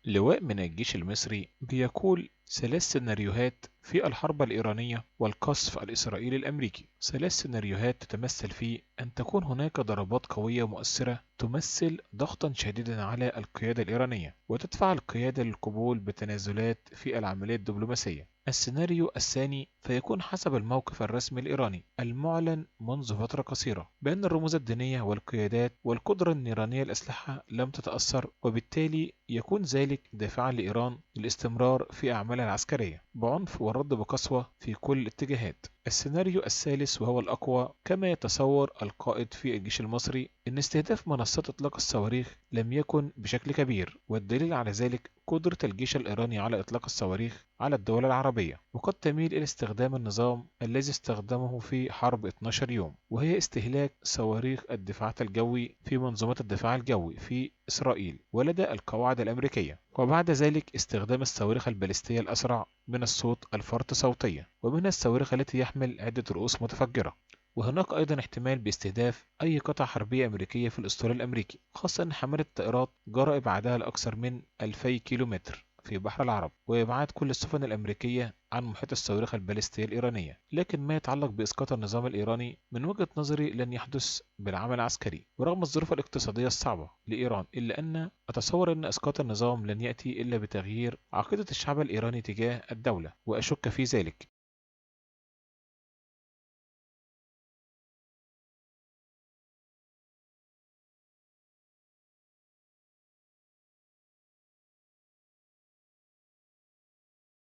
لواء من الجيش المصري بيقول: ثلاث سيناريوهات في الحرب الإيرانية والقصف الإسرائيلي الأمريكي. ثلاث سيناريوهات تتمثل في أن تكون هناك ضربات قوية مؤثرة تمثل ضغطا شديدا على القيادة الإيرانية وتدفع القيادة للقبول بتنازلات في العملية الدبلوماسية. السيناريو الثاني فيكون حسب الموقف الرسمي الإيراني المعلن منذ فترة قصيرة بأن الرموز الدينية والقيادات والقدرة النيرانية الأسلحة لم تتأثر، وبالتالي يكون ذلك دافعا لإيران للاستمرار في أعمالها العسكرية بعنف والرد بقسوة في كل الاتجاهات. السيناريو الثالث وهو الأقوى، كما يتصور القائد في الجيش المصري أن استهداف منصات إطلاق الصواريخ لم يكن بشكل كبير، والدليل على ذلك قدرة الجيش الإيراني على إطلاق الصواريخ على الدول العربية، وقد تميل إلى استخدام النظام الذي استخدمه في حرب 12 يوم، وهي استهلاك صواريخ الدفاع الجوي في منظومات الدفاع الجوي في إسرائيل ولدى القواعد الأمريكية، وبعد ذلك استخدام الصواريخ البالستية الأسرع من الصوت الفرط صوتية، ومنها الصواريخ التي يحمل عدة رؤوس متفجرة. وهناك أيضا احتمال باستهداف أي قطعة حربية أمريكية في الأسطول الأمريكي، خاصة أن حاملة الطائرات جرى إبعادها لأكثر من 2000 كيلومتر في بحر العرب، وإبعاد كل السفن الأمريكية عن محيط الصواريخ البالستية الإيرانية. لكن ما يتعلق بإسقاط النظام الإيراني من وجهة نظري لن يحدث بالعمل العسكري ورغم الظروف الاقتصادية الصعبة لإيران، إلا أن أتصور أن إسقاط النظام لن يأتي إلا بتغيير عقيدة الشعب الإيراني تجاه الدولة، وأشك في ذلك.